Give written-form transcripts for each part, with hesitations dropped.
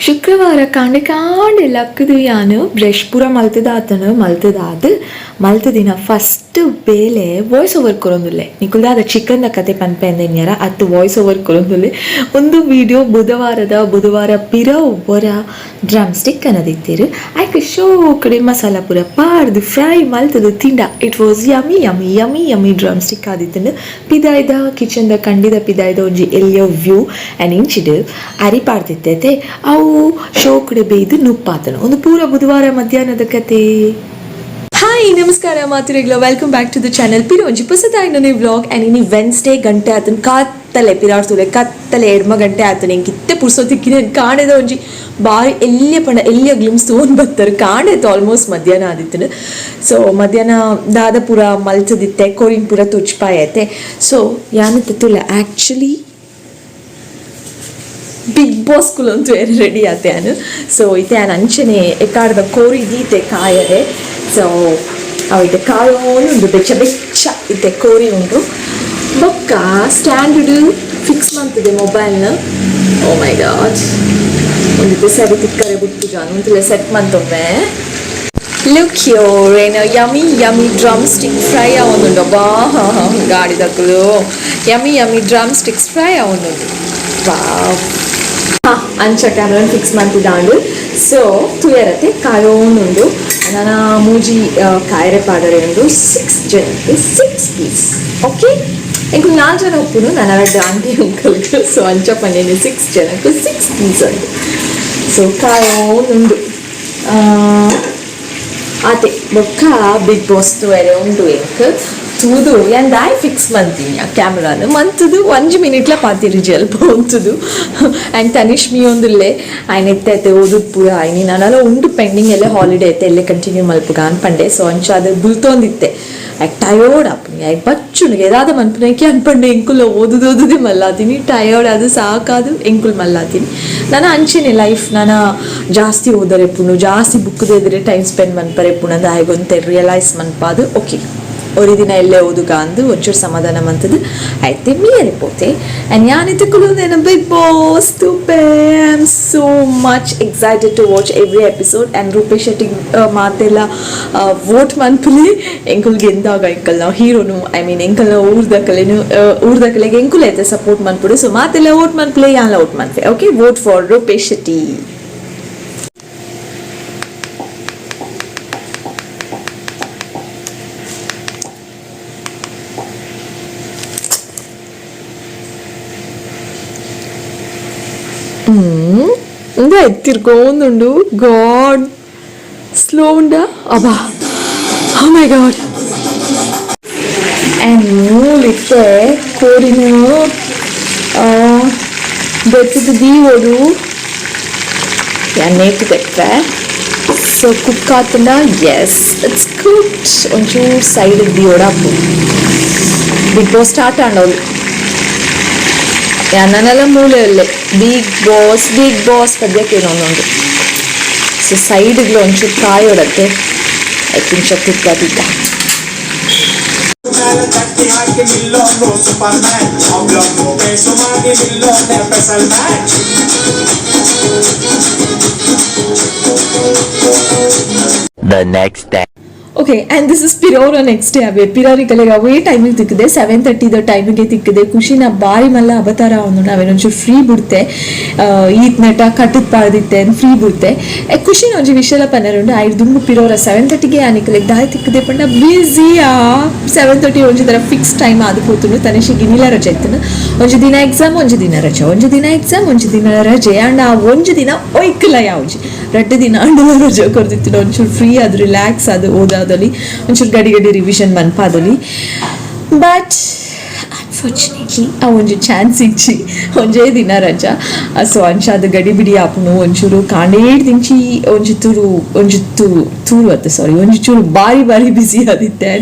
ಶುಕ್ರವಾರ ಕಾಂಡೆ ಕಾಂಡೆ ಲಕ್ಕದು ಯಾನು ಬ್ರಷ್ ಪೂರ ಮಲ್ತದಾತನು ಮಲ್ತದಾದ್ ಮಲ್ತದಿನ ಫಸ್ಟ್ ಬೇಲೆ ವಾಯ್ಸ್ ಓವರ್ ಕೊರೊಂದುಲ್ಲೆ. ನಿಕುಲ್ದಾದ ಚಿಕನ್ the ಕತೆ ಪನ್ಪೆಂದೆನ್ಯರ ಅತ್ತು ವಾಯ್ಸ್ ಓವರ್ ಕೊರೊಂದುಲ್ಲೆ. ಒಂದು ವಿಡಿಯೋ ಬುಧವಾರದ ಬುಧವಾರ ಪಿರ ಒರ ಡ್ರಮ್ ಸ್ಟಿಕ್ ಅನ್ನದಿತ್ತೀರು ಐಕ್ ಶೋಕಡೆ ಮಸಾಲ ಪೂರ ಪಾಡ್ದು ಫ್ರೈ ಮಲ್ತದು ತಿಂಡ. It was yummy yummy yummy yummy drumstick ಆದಿತ್ತುಂಡು. ಪಿದಾಯ್ದ kitchen the ಕಂಡಿದ ಪಿದಾಯ್ದ ಒಂಜಿ ಎಲ್ಯ ವ್ಯೂ ಆ್ಯಂಡ್ ಇಂಚಿಡ್ ಅರಿ ಪಾಡ್ದಿತ್ತೈತೆ ಅವು ಶೋಕಡೆ ಬೇಯ್ದು ನುಪ್ಪಾತನು. ಒಂದು ಪೂರ ಬುಧವಾರ ಮಧ್ಯಾಹ್ನದ ಕತೆ. ಹಾಯ್ ನಮಸ್ಕಾರ ಮಾತುರೆಗ್ಲ, welcome back to the channel. ಪಿರ ಒಂಜಿ ಪೊಸತಾಯಿನ ವ್ಲಾಗ್. ಆ್ಯಂಡ್ ಇನಿ ವೆನ್ಸ್ಡೇ ಗಂಟೆ ಆತನ ಕತ್ತಲೆ ಪಿರಾಡ್ತುಲೆ ಕತ್ತಲೆ ಎಡ್ಮ ಗಂಟೆ ಆತನ. ಎಂಕ್ ಇತ್ತೆ ಪುರ್ಸೊತ್ತಿಕ್ಕಿನ ಕಾಣೆದ ಒಂಜಿ ಬಾರಿ ಎಲ್ಯ ಪಂಡ ಎಲ್ಯ ಗ್ಲಿಮ್ಸ್ ತೂವೊಂದು ಬತ್ತರ್. ಕಾಣೆತ್ತು ಆಲ್ಮೋಸ್ಟ್ ಮಧ್ಯಾಹ್ನ ಆದಿತ್ತನು. ಸೊ ಮಧ್ಯಾಹ್ನ ದಾದ ಪೂರ ಮಲ್ತದಿತ್ತೆ ಕೋರಿನ್ ಪೂರ ತುಚ್ಪಾಯತೆ. ಸೊ ಯಾನತ್ತೆ ತುಲ actually big boss ಕುಲಂತು ready ಆತೆ ಯಾನು. ಸೊ ಇತ್ತೆ ಯಾನ್ ಅಂಚನೆ ಎಕಾರ್ದ ಕೋರಿ ದೀತೆ ಕಾಯರೆ. ಸೊ ಅವು ಇತ್ತೆ ಕಾಯೋನುಂಡು ಬೆಚ್ಚ ಬೆಚ್ಚ ಇತ್ತೆ ಕೋರಿ ಉಂಡು. ಬೊಕ್ಕ ಸ್ಟ್ಯಾಂಡ್ ಫಿಕ್ಸ್ ಮಂತದೆ ಮೊಬೈಲ್ನ. ಓ ಮೈ ಗಾಡ್, ಒಂದಿತ್ತೆ ಸರಿ ತಿಕ್ಕರೆ ಬುಟ್ಟು ಜಾನು ಒಂತಿಲ್ಲ ಸೆಟ್ ಮಂತೊಮ್ಮೆ. ಲುಕ್ here, ಏನು yummy yummy drumstick fry ಆವೊಂದುಂಡು. ಬಾ ಗಾಡಿ ದಕ್ಕಲು yummy yummy drumsticks fry ಆವೊಂದುಂಡು. Wow. ಅಂಚ ಕ್ಯಾಮ್ರಾನ್ ಫಿಕ್ಸ್ ಮಂತಿದಾಂಡು. ಸೊ ತುಯರತೆ ಕಾಯೋನುಂಡು. ನನ್ನ ಮೂಜಿ ಕಾಯರೆ ಪಾಡರೆ ಉಂಡು. 6 ಜನಕ್ಕೆ 6 ಪೀಸ್. ಓಕೆ, ಎಂಕುಲು 4 ಜನ ಉಪ್ಪುನು, ನನ್ನ ರಡ್ಡ್ aunty uncle. So ಅಂಚ ಪಂಡೇನಿ 6 ಜನಕ್ಕೆ 6 ಪೀಸ್ ಉಂಡು. ಸೊ ಕಾಯೋನುಂಡು ಆತೆ. ಬೊಕ್ಕ ಬಿಗ್ ಬಾಸ್ ತೂಯರೆ ಉಂಡು ಎಂಕ್. ತೂದು ಯಾನ್ ದಾಯೆ ಫಿಕ್ಸ್ ಮಂತೀನಿ ಆ ಕ್ಯಾಮ್ರಾನು ಮಂತುದು ಒಂಜಿ ಮಿನಿಟ್ಲ ಪಾತಿರಿಜಿ ಅಲ್ಪ ಉಂತುದು. ಆ್ಯಂಡ್ ತನಿಷ್ ಮೀಯೊಂದುಲ್ಲೆ ಆಯ್ನ ಇತ್ತೆ ಓದುದು ಪೂರ ಆಯ್ನಿ. ನಾನೆಲ್ಲ ಉಂಡು ಪೆಂಡಿಂಗ್ ಎಲ್ಲ ಹಾಲಿಡೇ ಐತೆ ಎಲ್ಲೆ ಕಂಟಿನ್ಯೂ ಮಲ್ಪುಗ ಅನ್ಪಂಡೆ. ಸೊ ಅಂಚ ಅದು ಬುಲ್ತೊಂದಿತ್ತೆ. ಐಕ್ ಟಯರ್ಡ್ ಆಪುನಿ, ಐಕ್ ಬಚ್ಚುನಿಗೆ ಏದಾದ ಮನ್ಪುನಕ್ಕೆ ಅನ್ಪಂಡೆ. ಎಂಕುಲ ಓದುದು ಓದುದೇ ಮಲ್ಲಾತೀನಿ, ಟಯರ್ಡ್ ಅದು ಸಾಕಾದು ಎಂಕುಲು ಮಲ್ಲಾತೀನಿ. ನಾನು ಅಂಚೆನೆ ಲೈಫ್ ನಾನು ಜಾಸ್ತಿ ಓದರೆ ಪುಣು ಜಾಸ್ತಿ ಬುಕ್ ಎದುರೆ ಟೈಮ್ ಸ್ಪೆಂಡ್ ಮನ್ಪರೆ ಪುಣದ ಆಯ್ಗೊಂತೆ ರಿಯಲೈಸ್ ಮನ್ಪಾದು. ಓಕೆ, ഒരു ದಿನ ಎಲ್ಲೇ ಓದುಗ ಅಂದು ಒಂಚೂರು ಸಮಾಧಾನ ಮಂತದು ಆಯ್ತೆ ಮೀಯರೆ ಪೋತೆ. ಆ್ಯಂಡ್ ಯಾನಿತ್ತೆ ಕುಲೊಂದೇನ ಬಿಗ್ ಬಾಸ್ ತೂಪೆ. I am so much excited to watch every episode. And Rupesh Shetty ಮಾತೆಲ್ಲ ವೋಟ್ ಮನ್ಪುಲಿ ಎಂಕುಲ್ ಗೆಂದಾಗ ಎಂಕಲ್ನ ಹೀರೋನು, I mean ಎಂಕಲ್ನ ಊರ್ದಕಲೆನು ಊರ್ದಕಲೆಗೆ ಎಂಕುಲ್ ಐತೆ ಸಪೋರ್ಟ್ ಮನ್ಪುಡು. ಸೊ ಮಾತೆಲ್ಲ ವೋಟ್ ಮನ್ಪುಲೆ, ಯಾನ್ಲ ವೋಟ್ ಮನ್ಪೆ. Okay, vote for Rupesh Shetty. എന്താ എത്തിർക്കോന്നുണ്ടു. ഗോഡ്, സ്ലോ ഉണ്ടാ. അബാ, ഓ my god. And ಮೂಲಿತ್ತೆ ಕೋರಿನು ಬೆತ್ತದ ದೀವೊಡು ನೇಟ್ ತೆಪ್ಪೆ. ಸೊ ಕುಕ್ ಆತಂಡ. S, it's cooked. ಒಂಚೂರು ಸೈಡ್ ದೀವೊಡಾಪು. Big boss start ಆಂಡವ್ಲು. ನನ್ನೆಲ್ಲ ಮೂಲೆಯಲ್ಲೇ big boss big boss ಪದ್ಯಕ್ಕೆ ಒಂದೊಂದು. ಸೊ ಸೈಡ್ಗಳು ಒಂಚೂರು ಕಾಯೋಡತ್ತೆ. ಐದು ತಿಕ್ಕ ತಿಕ್ಕ. The next day. Okay, and this is ಪಿರೋರ next day. ಅವೇ ಪಿರೋರಿ ಕಲೆಗೆ ಅವೇ ಟೈಮಿಗೆ ತಿಕ್ಕಿದೆ, 7:30 ಟೈಮಿಗೆ ತಿಕ್ಕಿದೆ. ಖುಷಿನ ಬಾರಿ ಮಲ್ಲ ಅವತಾರ ಅವನು. ನಾವೇನೊಂಚೂರು ಫ್ರೀ ಬಿಡ್ತೆ, ಈತ್ ನೆಟ ಕಟ್ಟದ್ ಪಾಡ್ದಿತ್ತೆ ಫ್ರೀ ಬಿಡ್ತೆ. ಖುಷಿನ ಒಂಜಿ ವಿಷಯ ಪನ್ನರುಂಡು. ಐದು ದುಂಬು ಪಿರೋರ 7:30ಗೆ ಆನಿಕಲೆಗ್ ದಾಯಿ ತಿಕ್ಕಿದೆ ಪಂಡ ಬ್ಯುಸಿ. ಆ 7:30 ಒಂಜಿ ಥರ ಫಿಕ್ಸ್ ಟೈಮ್ ಆದ್ ಪೋತುಂಡು. ತನಿಷಿಗೆ ಇನಿಲ ರಜೆ ಇತ್ತುಂಡು. ಒಂಜಿ ದಿನ ಎಕ್ಸಾಮ್ ಒಂಜಿ ದಿನ ರಜೆ, ಒಂಜಿ ದಿನ ಎಕ್ಸಾಮ್ ಒಂಜಿ ದಿನ ರಜೆ. ಅಂಡ್ ಆ ಒಂಜಿ ದಿನ ಒಯ್ಕಲ ಯಾವ್ಜಿ ರಡ್ಡು ದಿನ ಅಂಡಲ ರಜೆ ಕೊರ್ದಿತ್ತು. ಒಂಚೂರು ಫ್ರೀ ಅದು ರಿಲ್ಯಾಕ್ಸ್ ಅದು ಓದಾದಲ್ಲಿ ಒಂಚೂರು ಗಡಿ ಗಡಿ ರಿವಿಷನ್ ಮನ್ಪಾದಲ್ಲಿ. ಬಟ್ ಅನ್ಫಾರ್ಚುನೇಟ್ಲಿ ಆ ಒಂಜಿ ಚಾನ್ಸ್ ಇಚ್ಚಿ, ಒಂಜೇ ದಿನ ರಜಾ. ಸೊ ಅಂಚ ಅದು ಗಡಿ ಬಿಡಿ ಆಪುನು. ಒಂಚೂರು ಕಾಂಡೇಡ್ ದಿಂಚಿ ಒಂಜಿ ತುರು ಒಂಜಿ ತೂರು ತೂರು ಅತ್ತ ಸಾರಿ ಒಂಜಿ ಚೂರು ಬಾರಿ ಬಾರಿ ಬಿಸಿ ಆದಿತ್ತೆ.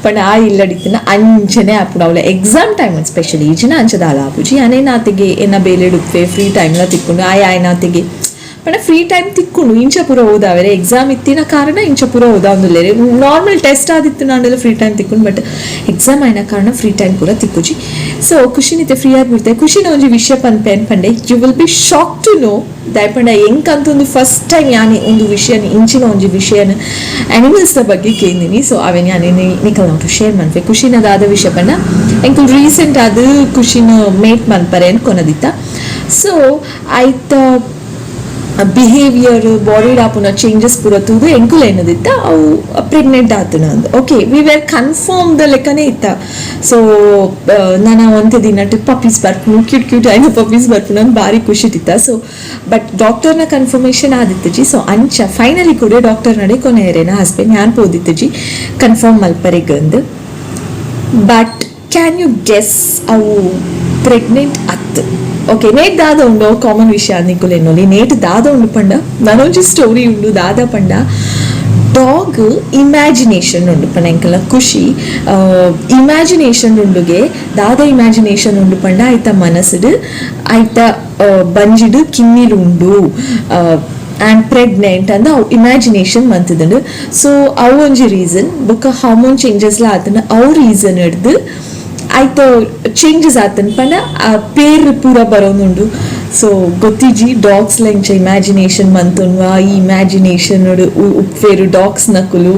ಪಂಡ ಆ ಇಲ್ಲಡಿತ್ತಿನ ಅಂಚನೆ ಆಪುನು. ಅವಳ exam time specially ಈಜಿನ ಅಂಚದಾಲ ಆಪುಜಿ. ಅನೇ ನಾತಿಗೆ ಎನ್ನ ಬೇಲೆಡುಪ್ಪೆ ಫ್ರೀ ಟೈಮ್ಲ ತಿಕ್ಕೊಂಡು ಆಯ್ ಆಯ್ನಾತಿಗೆ ಪಂಡ ಫ್ರೀ ಟೈಮ್ ತಿಕ್ಕುಂಡು ಇಂಚ ಪೂರ ಓದಾವೆರೆ. ಎಕ್ಸಾಮ್ ಇತ್ತಿನ ಕಾರಣ ಇಂಚ ಪೂರ ಓದಾವೊಂದುಲ್ಲೆರ್. ನಾರ್ಮಲ್ ಟೆಸ್ಟ್ ಆದಿತ್ತು ನಾಂಡಲ ಫ್ರೀ ಟೈಮ್ ತಿಕ್ಕುಂಡು, ಬಟ್ ಎಕ್ಸಾಮ್ ಆಯಿನ ಕಾರಣ ಫ್ರೀ ಟೈಮ್ ಪೂರ ತಿಕ್ಕುಜಿ. ಸೊ ಖುಷಿನಿತೆ ಫ್ರೀ ಆಗಿ ಬಿಡ್ತೆ. ಖುಷಿನ ಒಂಜಿ ವಿಷಯ ಪನ್ಪೆ ಪಂಡೆ, you will be shock to know. ದಾಯೆ ಪಂಡ ಎಂಕಂತ ಒಂದು ಫಸ್ಟ್ ಟೈಮ್ ಯಾನೆ ಒಂದು ವಿಷಯನ, ಇಂಚಿನ ಒಂಜಿ ವಿಷಯನ ಅನಿಮಲ್ಸ್ ದ ಬಗ್ಗೆ ಕೇಂದಿನಿ. ಸೊ ಅವೇನು ಯಾನೆ ನಿಕಲ್ ನಾವು ಶೇರ್ ಮನ್ಪೆ. ಖುಷಿನ ದಾದ ವಿಷಯ ಪಂಡ, ಎಂಕುಲ್ ರೀಸೆಂಟ್ ಆದ್ ಖುಷಿನ ಮೇಟ್ ಮನ್ಪರೆ ಅನ್ಕೊನದಿತ್ತ. ಸೊ ಐತ ಬಿಹೇವಿಯರ್, ಬಾಡಿ ಆಪುನ ಚೇಂಜಸ್ ಪೂರ ತೂದು ಎಂಕುಲ್ ಏನದಿತ್ತ, ಅವು ಪ್ರೆಗ್ನೆಂಟ್ ಆತನ ಅಂದ್. Okay, we were confirm the ಲೆಕ್ಕನೇ ಇತ್ತ. ಸೊ ನಾನು ಒಂತೆ ದಿನ ಪಪ್ಪೀಸ್ ಬರ್ಪುನು, ಕ್ಯೂಟ್ ಕ್ಯೂಟ್ ಆಯ್ನ ಪಪ್ಪೀಸ್ ಬರ್ಪುನು ಅಂದ್ ಭಾರಿ ಖುಷಿ ಇತ್ತ. ಸೊ ಬಟ್ ಡಾಕ್ಟರ್ನ ಕನ್ಫರ್ಮೇಶನ್ ಆದಿತ್ತಜಿ. ಸೊ ಅಂಚ ಫೈನಲಿ ಕೂಡ ಡಾಕ್ಟರ್ ನಡೆ ಕೊನೆಯರೇನ ಹಸ್ಬೆಂಡ್ ಯಾನ್ ಪೋದಿತ್ತಜಿ ಕನ್ಫರ್ಮ್ ಮಲ್ಪರೆಗಂದು. But can you guess? ಅವು ಪ್ರೆಗ್ನೆಂಟ್ ಅತ್. ಓಕೆ, ನೇಟ್ ದಾದ ಉಂಡು, ಕಾಮನ್ ವಿಷಯ ನಿಕುಲ್ ಎನ್ನೊಲಿ. ನೇಟ್ ದಾದ ಉಂಡು ಪಂಡ, ನನೊಂಜಿ ಸ್ಟೋರಿ ಉಂಡು. ದಾದ ಪಂಡ, ಡಾಗ್ ಇಮ್ಯಾಜಿನೇಷನ್ ಉಂಡು ಪಂಡ, ಎಂಕಲ್ನ ಖುಷಿ ಇಮ್ಯಾಜಿನೇಷನ್ ಉಂಡುಗೆ. ದಾದ ಇಮ್ಯಾಜಿನೇಷನ್ ಉಂಡು ಪಂಡ, ಐತ ಮನಸ್ಸುಡು ಐತ ಬಂಜಿಡು ಕಿನ್ನಿಲು ಉಂಡು, ಆ್ಯಂಡ್ ಪ್ರೆಗ್ನೆಂಟ್ ಅಂದ ಅವು ಇಮ್ಯಾಜಿನೇಷನ್ ಮಂತುದುಂಡು. ಸೊ ಅವು ಒಂಜಿ ರೀಸನ್. ಬೊಕ್ಕ ಹಾರ್ಮೋನ್ ಚೇಂಜಸ್ಲ ಆತನ, ಅವು ರೀಸನ್ ಹಿಡ್ದು ಐತ ಚೇಂಜಸ್ ಆತನ್ ಪಂಡ ಆ ಪೇರ್ ಪೂರ ಬರೋನುಂಡು. ಸೊ ಗೊತ್ತಿಜಿ, ಡಾಗ್ಸ್ ಇಂಚ ಇಮ್ಯಾಜಿನೇಷನ್ ಮಂತುನ್ವ, ಈ ಇಮ್ಯಾಜಿನೇಷನ್ ಉಪ್ಪೇರು ಡಾಗ್ಸ್ ನಕುಲು.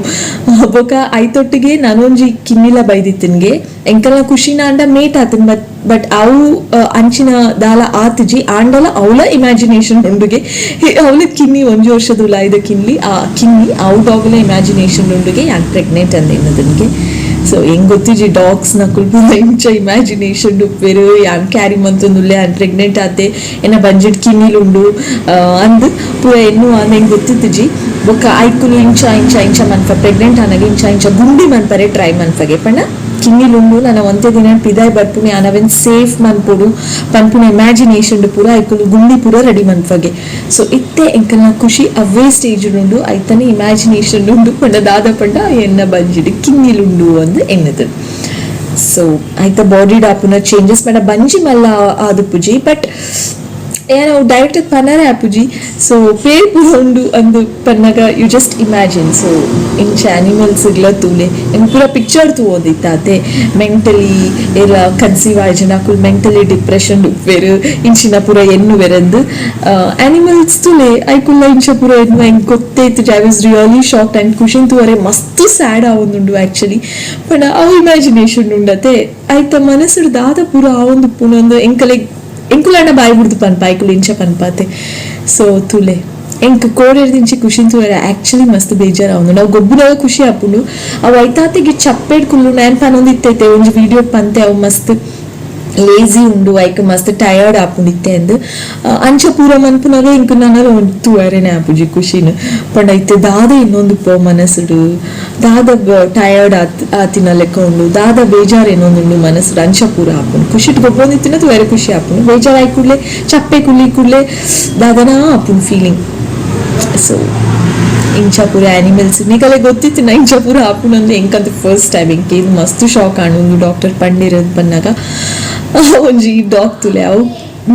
ಬೊಕ ಐತೊಟ್ಟಿಗೆ ನಾನೊಂಜಿ ಕಿನ್ನಿಲ ಬೈದಿತ್ತಿನ್ಗೆ. ಎಂಕಲ್ನ ಖುಷಿನ ಅಂಡ ಮೇಟ್ ಆತನ್, ಬಟ್ ಬಟ್ ಅವು ಅಂಚಿನ ದಾಲ ಆತಿಜಿ. ಆಂಡಲ ಅವಳ ಇಮ್ಯಾಜಿನೇಷನ್ ಉಂಡುಗೆ. ಅವಳ ಕಿನ್ನಿ, ಒಂಜಿ ವರ್ಷದ ಉಲಾಯ್ದ ಕಿನ್ಲಿ, ಆ ಕಿನ್ನಿ ಅವು ಡಾಗ್ಲ ಇಮ್ಯಾಜಿನೇಷನ್ ಉಂಡುಗೆ, ಯಾನ್ ಪ್ರೆಗ್ನೆಂಟ್ ಅಂದೇನದನ್ಗೆ. ಸೊ ಹೆಂಗ್ ಗೊತ್ತಿಜಿ, ಡಾಗ್ಸ್ ನಕುಲ್ ಪೂರ ಇಂಚ ಇಮ್ಯಾಜಿನೇಷನ್ ಉಪ್ಪೇರು, ಯಾನ್ ಕ್ಯಾರಿ ಮಂತೊಂದುಲ್ಲೆ, ಯಾನ್ ಪ್ರೆಗ್ನೆಂಟ್ ಆತೆ, ಎನ್ನ ಬಂಜಿಡ್ ಕಿನ್ನಿಲು ಉಂಡು ಅಂದ್ ಪೂರ ಎನ್ನು ಅಂದ್ ಹೆಂಗ್ ಗೊತ್ತಿತ್ತಿಜಿ. ಬೊಕ್ಕ ಐಕುಲು ಇಂಚ ಇಂಚ ಇಂಚ ಮನ್ಪ, ಪ್ರೆಗ್ನೆಂಟ್ ಆನಾಗ ಇಂಚ ಇಂಚ ಗುಂಡಿ ಮನ್ಪರೆ ಟ್ರೈ ಮನ್ಪಗೆ. ಪಂಡ ಕಿನ್ನಿಲುಂಡು, ನನ್ನ ಒಂತೆ ದಿನ ಪಿದಾಯ್ ಬರ್ಪುನಿ, ಅನವೆನ್ ಸೇಫ್ ಮನ್ಪೊಡು ಪನ್ಪುನ ಇಮ್ಯಾಜಿನೇಷನ್ ಪೂರ ಐಕುಲು ಗುಂಡಿ ಪೂರ ರೆಡಿ ಮನ್ಪಗೆ. ಸೊ ಇತ್ತೆ ಎಂಕಲ್ನ ಖುಷಿ ಅವೇ ಸ್ಟೇಜ್ ಉಂಡು. ಐತನೆ ಇಮ್ಯಾಜಿನೇಷನ್ ಉಂಡು. ಪಂಡ ದಾದ ಪಂಡ, ಎನ್ನ ಬಂಜಿಡ್ ಕಿನ್ನಿಲುಂಡು ಅಂದ್ ಎನ್ನದು. ಸೊ ಐತ ಬಾಡಿ ಆಪುನ ಚೇಂಜಸ್ ಪಂಡ ಬಂಜಿ ಮಲ್ಲ ಆದುಪುಜಿ, ಬಟ್ ಏನೋ ಡೈರೆಕ್ಟ್ ಪನ್ನರೆ ಆಪುಜಿ. ಸೊ ಪೇರ್ ಪೂರ ಉಂಡು ಅಂದು ಪನ್ನಗ you just imagine. So ಇಂಚ ಆನಿಮಲ್ಸ್ ಗ್ಲ ತೂಲೆ, ಎಂಕ್ ಪೂರ ಪಿಕ್ಚರ್ ತೂವೊಂದಿತ್ತಾತೆ. ಮೆಂಟಲಿ ಏರ ಕನ್ಸೀವ್ ಆಯ್ಜನ ಅಕುಲು ಮೆಂಟಲಿ ಡಿಪ್ರೆಷನ್ ಉಪ್ಪೇರು, ಇಂಚಿನ ಪೂರ ಎನ್ನುವೆರಂದು. ಆನಿಮಲ್ಸ್ ತುಲೆ, ಐಕುಲ್ಲ ಇಂಚ ಪೂರ ಎನ್ನು ಎಂಕ್ ಗೊತ್ತೈತು. I was really shocked and ಖುಷಿನ್ ತೂವರೆ ಮಸ್ತ್ ಸ್ಯಾಡ್ ಆವೊಂದುಂಡು ಆಕ್ಚುಲಿ. ಪಂಡ ಅವು ಇಮ್ಯಾಜಿನೇಷನ್ ಉಂಡತೆ, ಐತ ಮನಸ್ಸುಡು ದಾದ ಪೂರ ಆವೊಂದು ಪುನೊಂದು ಎಂಕಲೆಗ್ ಎಂಕುಲಣ್ಣ ಬಾಯಿ ಬಿಡ್ದು ಪನ್ಪ, ಐಕುಲು ಇಂಚ ಪನ್ಪಾತೆ. ಸೊ ತುಲೆ, ಎಂಕ್ ಕೋಡೆರ್ದಿಂಚಿ ಖುಷಿನ್ ತೂವರೆ ಆಕ್ಚುಲಿ ಮಸ್ತ್ ಬೇಜಾರ್ ಆವೊಂದು. ನಾವು ಗೊಬ್ಬುನಾಗ ಖುಷಿ ಆಪುಂಡು. ಅವು ಐತಾತೆಗೆ ಚಪ್ಪೆಡ್ ಕುಲ್ಲು ನ್ಯಾನ್ ಪನೊಂದು ಇತ್ತೈತೆ, ಒಂಜಿ ವಿಡಿಯೋ ಪಂತೆ, ಅವು ಮಸ್ತ್ ಲೇಜಿ ಉಂಡು, ಐಕ್ ಮಸ್ತ್ ಟಯರ್ಡ್ ಆಪುಂಡು ಇತ್ತೆ ಅಂದ್. ಅಂಚ ಪೂರ ಮನ್ಪುನಾಗ ಇಂಕ್ ನನಲ ತೂವರೆನೆ ಆಪುಜಿ ಖುಷಿನ್. ಪಂಡ ಇತ್ತೆ ದಾದ ಇನ್ನೊಂದು ಪೋ ಮನಸ್ಸುಡು, ದಾದ ಟಯರ್ಡ್ ಆತ್ ಆತಿನ ಲೆಕ್ಕ ಉಂಡು, ದಾದ ಬೇಜಾರ್ ಏನೊಂದುಂಡು ಮನಸ್ಸುಡು, ಅಂಚ ಪೂರ ಆಪುಂಡು. ಖುಷಿಟ್ ಗೊಬ್ಬೊಂದಿತ್ತಿನ ತೂವರೆ ಖುಷಿ ಆಪುಂಡು. ಬೇಜಾರ್ ಕೂಡ್ಲೆ ಚಪ್ಪೆ ಕುಲ್ಲಿ ಕೂಡ್ಲೆ ದಾದನಾ ಆಪುಂಡು ಫೀಲಿಂಗ್. ಸೊ ಇಂಚ ಪೂರ ಆನಿಮಲ್ಸ್ ನಿಕಲೆ ಗೊತ್ತಿತ್ತು ನಾ ಇಂಚ ಪೂರ ಆಪುಂಡು. ಎಂಕಂತ ಫಸ್ಟ್ ಟೈಮ್ ಎಂಕ್ ಇದು ಮಸ್ತ್ ಶಾಕ್ ಆಂಡ್ ಡಾಕ್ಟರ್ ಪಂಡಿರೋದು ಪನ್ನಾಗ. ಒಂಜಿ ಡಾಗ್ ತುಲೆ, ಅವು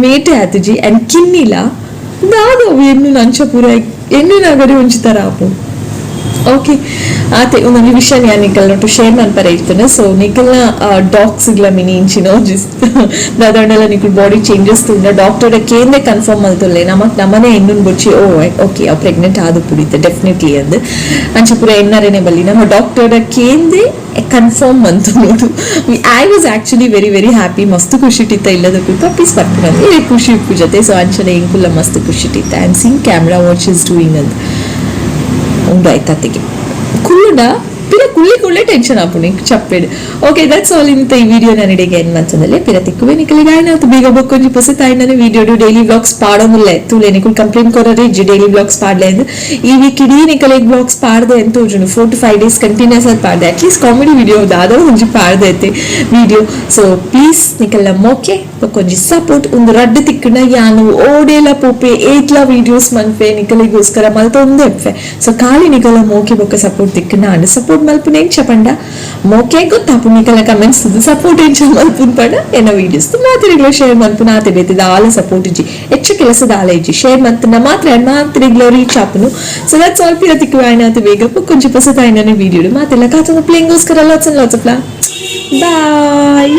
ಮೇಟೆ ಆತುಜಿ ಅಂಡ್ ಕಿನ್ನಿಲ. ದಾದ ಅವು ಎನ್ನು ಅಂಚ ಪೂರ ಎನ್ನು ನಗರಿ ಒಂಜಿ ತರ ಆಪುಂಡು. ಓಕೆ, ಆತೆ, ಒಂದೊಂದು ವಿಷಯ ನಾನು ನಿಕಲ್ ನೊಟ್ಟು ಶೇರ್ ಮನ್ಪರೆ ಇರ್ತೇನೆ. ಸೊ ನಿಕಲ್ನ ಡಾಗ್ಸ್ ಗ್ಲ ಮಿನಿ ಇಂಚಿನ ದಾದಂಡಲ ನಿಕುಲ್ ಬಾಡಿ ಚೇಂಜಸ್ ತೂಂಡ ಡಾಕ್ಟರ್ ಕೇಂದ್ರೆ ಕನ್ಫರ್ಮ್ ಮಲ್ತೊಲ್ಲೆ. ನಮಕ್ ನಮನೆ ಎನ್ನುನ್ ಬೊಚ್ಚಿ, ಓ ಓಕೆ, ಅವು ಪ್ರೆಗ್ನೆಂಟ್ ಆದು ಪುಡಿತೆ ಡೆಫಿನೆಟ್ಲಿ ಅಂದ್ ಅಂಚ ಪೂರ ಎನ್ನರೇನೆ ಬಲ್ಲಿ. ನಮ್ಮ ಡಾಕ್ಟರ್ ಕೇಂದ್ರೆ ಕನ್ಫರ್ಮ್ ಮಂತು ನೋಡು. I was actually very very happy. ಮಸ್ತ್ ಖುಷಿ ಇಟ್ಟಿತ್ತ. ಇಲ್ಲದಕ್ಕೂ ಪಪ್ಪೀಸ್ ಬರ್ಪುನಂದ್ರೆ ಖುಷಿ ಉಪ್ಪು ಜೊತೆ. ಸೊ ಅಂಚನೆ ಎಂಕುಲ್ಲ ಮಸ್ತ್ ಖುಷಿ ಇಟ್ಟಿತ್ತ. I am seeing camera what is doing ಅಂತ ಉಂಡು. ಆಯ್ತಾತಿಗೆ ಕುಲ್ಲುಂಡ ಪಿರ ಕುಳ್ಳಿ ಕುಳ್ಳೆ ಟೆನ್ಷನ್ ಆಪುಂಡು ಚಪ್ಪೆಡ್. Okay, that's all ಇಂತ ಈ ವಿಡಿಯೋ ನಾನು ಏನ್ ಮಂತಂದಲ್ಲಿ ಪಿರ ತಿಕ್ಕುವೆ. ನಿಕಲಿಗೆ ಆಯ್ನ ಬೇಗ ಬೊಕ್ಕೊಂಜಿ ಪೊಸ ತಾಯಿನ video. Daily vlogs ಪಾಡೊಂದುಲ್ಲೆ ತೂಲೆ. ನಿಕುಲ್ ಕಂಪ್ಲೇಂಟ್ ಕೊರರೆ ಇಜ್ಜಿ, ಡೈಲಿ ವ್ಲಾಗ್ಸ್ ಪಾಡ್ಲೆ ಅಂದ್. ಈ ವೀಕ್ ಇಡೀ ನಿಕಲಿಗೆ ವ್ಲಾಗ್ಸ್ ಪಾಡ್ದೆ ಅಂತ ತೋಜುಂಡು. 4 ಟು 5 ಡೇಸ್ continuous ಆಗಿ ಪಾಡ್ದೆ. At least comedy video ದಾದ ಒಂಜಿ ಪಾಡ್ದೆ ಐತೆ video. So please ನಿಕಲ್ಲ ಮೋಕೆ ಬೊಕ್ಕೊಂಜಿ ಸಪೋರ್ಟ್ ಒಂದು ರಡ್ಡು ತಿಕ್ಕುಂಡ ಯಾನು ಓಡೇಲ ಪೋಪೆ, ಏತ್ಲ ವಿಡಿಯೋಸ್ ಮನ್ಪೆ, ನಿಕಲಿಗೋಸ್ಕರ ಮಲ್ತೊಂದು ಎಪ್ಪೆ. ಸೊ ಖಾಲಿ ನಿಕಲ ಮೋಕೆ ಬೊಕ್ಕ ಸಪೋರ್ಟ್ ತಿಕ್ಕುಂಡ ಅಂಡ್ ಸಪೋರ್ಟ್. ಸಪೋರ್ಟ್ ಮಲ್ಪುನ ಎಂಚ ಪಂಡ ಮೋಕೆ ಗೊತ್ತಾಪುಂಡು. ನಿಕಲ್ನ ಕಮೆಂಟ್ಸ್ ಸಪೋರ್ಟ್ ಎಂಚ ಮಲ್ಪುನ್ ಪಂಡ, ಎನ್ನ ವೀಡಿಯೋಸ್ ಮಾತೆರೆಗ್ಲ ಶೇರ್ ಮಲ್ಪುನ. ಆತೆ, ಬೇತೆ ದಾಲ ಸಪೋರ್ಟ್ ಇಜ್ಜಿ, ಹೆಚ್ಚ ಕೆಲಸ ದಾಲ ಇಜ್ಜಿ. ಶೇರ್ ಮಲ್ತುಂಡ ಮಾತ್ರ ಮಾತೆರೆಗ್ಲ ರೀಚ್ ಆಪುನು. ಸೊ that's all. ಪಿರ ತಿಕ್ಕುವ ಆಯ್ನಾತ್ ಬೇಗ ಕೊಂಚ ಪೊಸತಾಯಿನ ವೀಡಿಯೋ. ಮಾತೆಲ್ಲ ಕಾತೊಂದು ಪ್ಲೇಂಗೋಸ್ಕರ lots and lots of love. Bye.